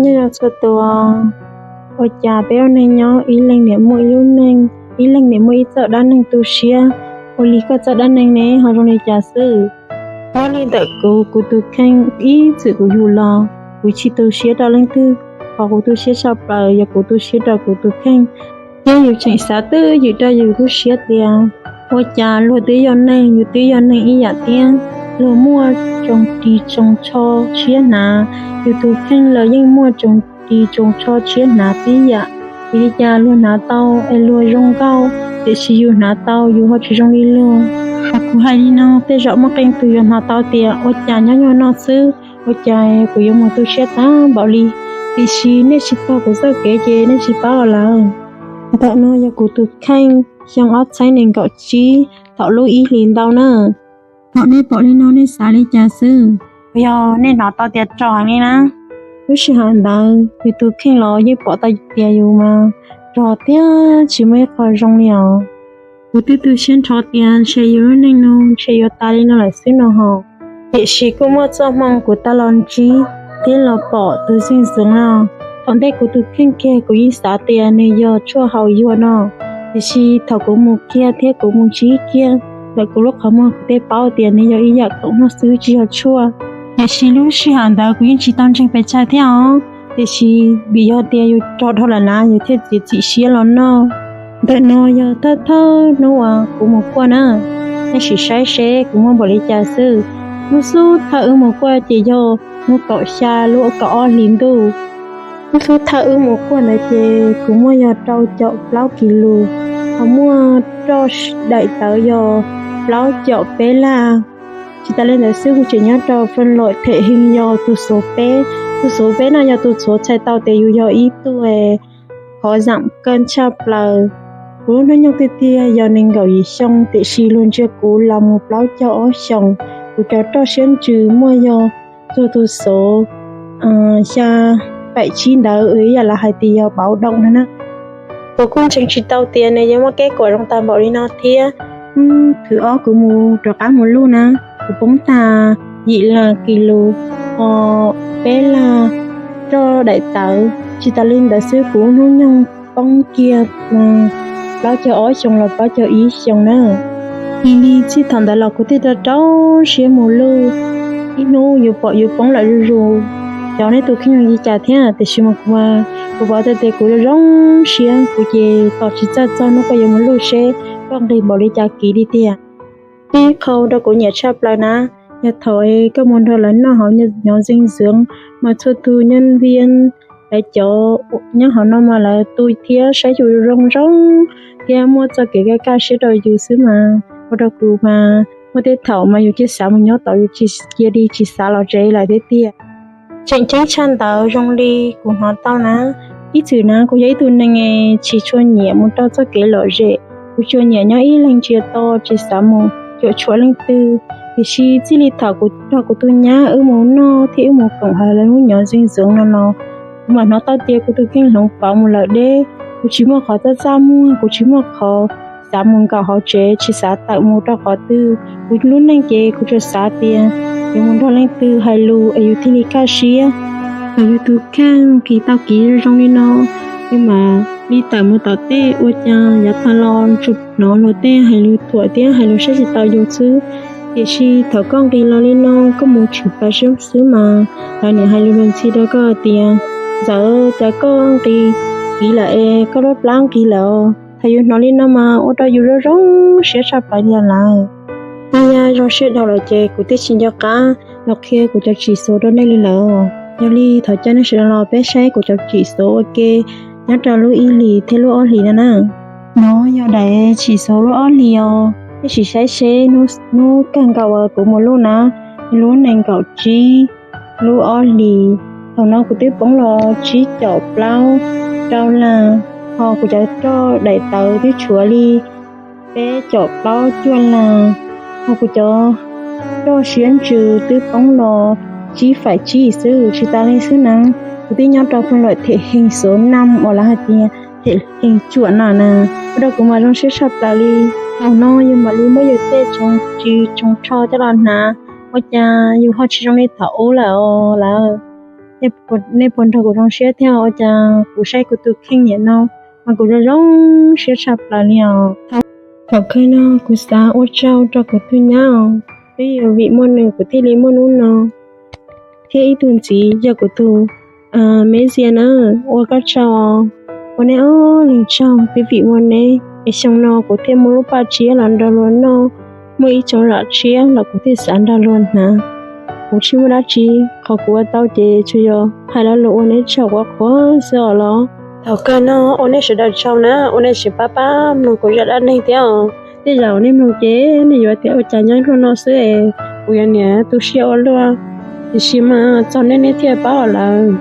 Nyob zoo txhua tus, ua cas peb ua neeg nyob ib leeg niam muaj ib lub neej, ib leeg niam muaj ib txoj dab neeg tu siab, ua li koj txoj dab neeg ne ho zoo li cas xwb? Nyob li ntawm kuv, kuv tus kheej ib txwm kuv yug los, kuv tsis tu siab rau leej twg, qhov kuv tu siab tshaj plaws yog kuv tu siab rau kuv tus kheej. Thiab yus tseem xav twj ywm rau yus lub siab tias ua cas luag twb yog neeg, yus twb yog neeg ib yam thiab. Luag muaj tsoos ris tsoos tsho siab hnav, yus tus kheej los yeej muaj tsoos ris tsoos tsho siab hnav tib yam. Vim li cas luag hnav tau es luag zoo nkauj, tiam sis yus hnav tau yus ho tsis zoo li luag? Qhov kuv hais li no tej zaum muaj qee tus yuav hnov tau tias ua cas nyob nyuag no xwb, ua cas kuv yuav mus tu siab tag npaum li. Tiam sis nej tsis tog kuv txoj kev ces nej tsis paub lawm. Ntawm no yog kuv tus kheej xyoo ob txhiab nees nkaum tsib thaum lub ib hlis ntau na. Thaum nej pom li no nej xav li cas xwb? Yog nej hnov tau tias rog heev li na. Lub sij hawm ntawd yus tus kheej los yeej pom tau tias yus mas rog tiag tsis muaj ib qho zoo li os. Kuv twb tu siab nrho tias ntshe yus lub neej no ntshe yuav tas li no lawm xwb no ho. Tiam sis kuj muaj txoj hmoo kuv tau los ntsib thiab los pom tus xeeb xwm no. Thaum ntej kuv tus kheej kiag kuv yeej xav tias nws yog tshuaj haus yuag no, tiam sis thaum kuv mus kiag thiab kuv mus ntsib kiag ntawm kuv lub qhov muag kuv thiaj paub tias nws yog ib yam khoom noj xwb tsis yog tshuaj. Tiam sis lub sij hawm ntawd kuv yeej tsis tau ntseeg pes tsawg thiab os, tiam sis vim yog tias yus rog dhau lawm na yus thiaj txiav txim siab los noj. Ntawm no yog thawj thawj hnub uas kuv mus kuaj na, nej sim saib seb kuv muaj npaum li cas xwb. Hnub xub thawj wb mus kuaj ces yog hnub kaum xya lub kaum ob hlis ntuj. Hnub xub thawj wb mus kuaj ntawd ces kuv muaj yog rau caum plaub kis lus, ho muaj roj daim tawv yog plaub caum peb laj. Tsis tas li ntawd xwb kuv tseem nyob rau fee loim them hees yog tus xuv peb. Tus xuv peb no yog tus xuv txhais tau tias yus yog ib tug qhov zaam kawg tshaj plaws. Kuv lub hnub nyoog tiag tiag yog nees nkaum yim xyoo, tiam sis luag ntsia kuv los mus plaub caug ob xyoos. Kuv cov roj siab ntsws muaj yog txug tus xuv xya paim tsib ntawd, ib yam li hais tias yog pauv doo no na. Kuv kuj ntseeg tsis tau tias nws yuav muaj kev kuam zoo tag npaum li no thiab. Thwv ob kuv mus rov qab mus luj na, kuv poob tag yim laj kis lus, peb laj roj daim tawv. Tsis tas li ntawd xwb kuv hnub nyoog poob kiag plaub caug ob xyoos los plaub caug ib xyoos na. Nim li txij thaum ntawd los kuv thiaj rau rau siab mus luj. Ib hnub yus pom yus poob lawm zuj zus, xyov nej tus kheej zoo li cas thiab, tiam sis mas kuv, kuv paub tias kuv zoo zoo siab, kuv ces tos tsis txawj txog hnub koj yuav mus luj seb koj nqis npaum li cas kiv li tiag. Ib qho rau kuv nyiam tshaj plaws na, yog thaum koj mus nrog lawv noj hauv nhóm dinh dưỡng mas txhua tus nhân viên, lawv cov nyob hauv no mas lawv tu thiab saib yus zoo zoo thiab muaj txoj kev kaj kaj siab rau yus xwb mas. Ua rau kuv mas muaj tej thaum mas yus cia xav mus nyob tod, yus cia li tsis xav los tsev lawm thiab tiag. Tseem ceeb tshaj ntawd zoo li kuv hnov tau na, ib txwm na kuv yog ib tug neeg tsis tshua nyiam mus rau txoj kev lom zem, kuv tsuas nyiam nyob ib leeg ntsia to tsis xav mus cuam tshuam leej twg. Tiam sis txij li thaum kuv nrog kuv tus nyab wb mus noj thiab wb mus koom hauv lawv lub nhóm dinh dưỡng no los, kuv mam hnov tau tias kuv tus kheej hloov pauv mus lawm deb. Kuv tsis muaj qhov txaj txaj muag, kuv tsis muaj qhov xav mus nkaum hauv tsev, tsis xav tawm mus rau qhov twg. Kuv lub neej ces kuv tsuas xav tias yuav mus nrog leej twg hais lus es yus thiaj li kaj siab. Thaum yus tus kheej nqis tau kiv zoo zoo li no, yus mam li tawm mus tom tej. Ua cas yav tag los tsuas hnov luag tej hais lus thuam thiab hais lus saib tsis taus yus xwb. Tiam sis thaum koj nqis los li no, koj mus tshwm plaws xwb mas lawv niam hais lus luag ntxhi rau koj tias, Ntxawm, cas koj nqis kiv lawm es koj lub plab nqis lawm os? Thaum yus hnov li no mas ua rau yus zoo zoo siab tshaj plaws li lawm. Ua yog zoo siab dhau lawm ces kuv twb tsis nco qab los qhia kuv cov chỉ số rau nej li lawm. Yog li thov caw nej sawv daws los peb saib kuv cov chỉ số ua ke nyob rau lub ib hlis thiab lub ob hlis no na. No yog daim chỉ số lub ob hlis os. Nej sim saib seb hnub kawg nkaus uas kuv mus luj na, lub nees nkaum tsib lub ob hlis, thaum no kuv twb poob los tsib caum plaub rau las, ho kuv cov roj daim tawv twb tshuav li peb caum plaub cuaj las, ho kuv cov roj siab ntsws twb poob los tsib faim tsib xwb. Tsis tas li xwb na, kuv twb nyob rau fee loim them hees số năm uas lawv hais tias them hees cuam no na, ua rau kuv mas zoo siab tshaj plaws li. Thaum no yus mam li muab yus tej tsoos ris tsoos tsho coj los hnav, ua cas yus ho tsis zoo li thaum ub lawm os lawm. Nej puas nrog kuv zoo siab thiab? Ua cas kuv saib kuv tus kheej niam no mas kuv zoo zoo siab tshaj plaws li os. Thaum kawg no kuv xav ua tsaug rau kuv tus nyab os, twb yog vim muaj nws kuv thiaj li muaj hnub no. Thiab ib tug ntxiv yog kuv tus me ntxhais na, ua koj tsaug os. Ua nej ob leeg tsaug, twb vim muaj neb es xyoo no kuv thiaj muaj lub paj tsiab los nrog luag noj, muaj ib tsob zam tshiab los kuv thiaj xav nrog luag hnav. Kuv tsis muaj dab tsi, qhov kuv ua tau ces tsuas yog hais lo lus ua neb tsaug qhuav qhuav xwb os los. Thaum kawg no ua nej sawv daws tsaug na, ua nej tseem pab pab mloog kuv zaj dab neeg thiab os. Tej zaum nej mloog ces nej yuav tias ua cas nyob luaj no xwb es kuv yuav niam tu siab ua luaj. Tiam sis mas txog nej nej thiaj paub lawm.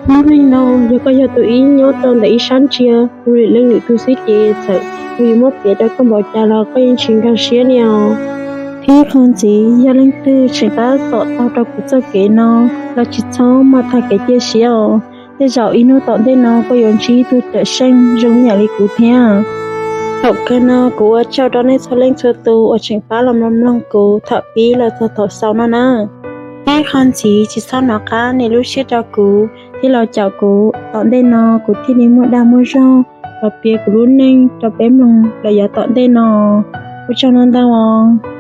Lub neej no yog koj yog tus ib nyob rau ntawm ib sab ntsia, tus lwm leej lwm tus xwb ces txawm kuv yuav muab piav rau koj npaum cas los koj yeej tsis nkag siab li os. Thiab qhov ntxiv yog leej twg tseem tab tom taug rau kuv txoj kev no los tsis txhob maj tag kev cia siab os. Tej zaum ib hnub tom ntej no koj yuav ntsib ib tug cawm seej zoo ib yam li kuv thiab. Thaum kawg no kuv ua tsaug rau nej txhua leej txhua tus uas tseem pab los mloog mloog kuv thaum pib los txog thaum xaus no na. Thiab qhov ntxiv tsis txhob hnov qab nias lub siab rau kuv thiab los caum kuv, tom ntej no kuv thiaj li muaj dag muaj zog los piav kuv lub neej rau peb mloog lawm yav tom ntej no. Ua tsaug ntau ntau os.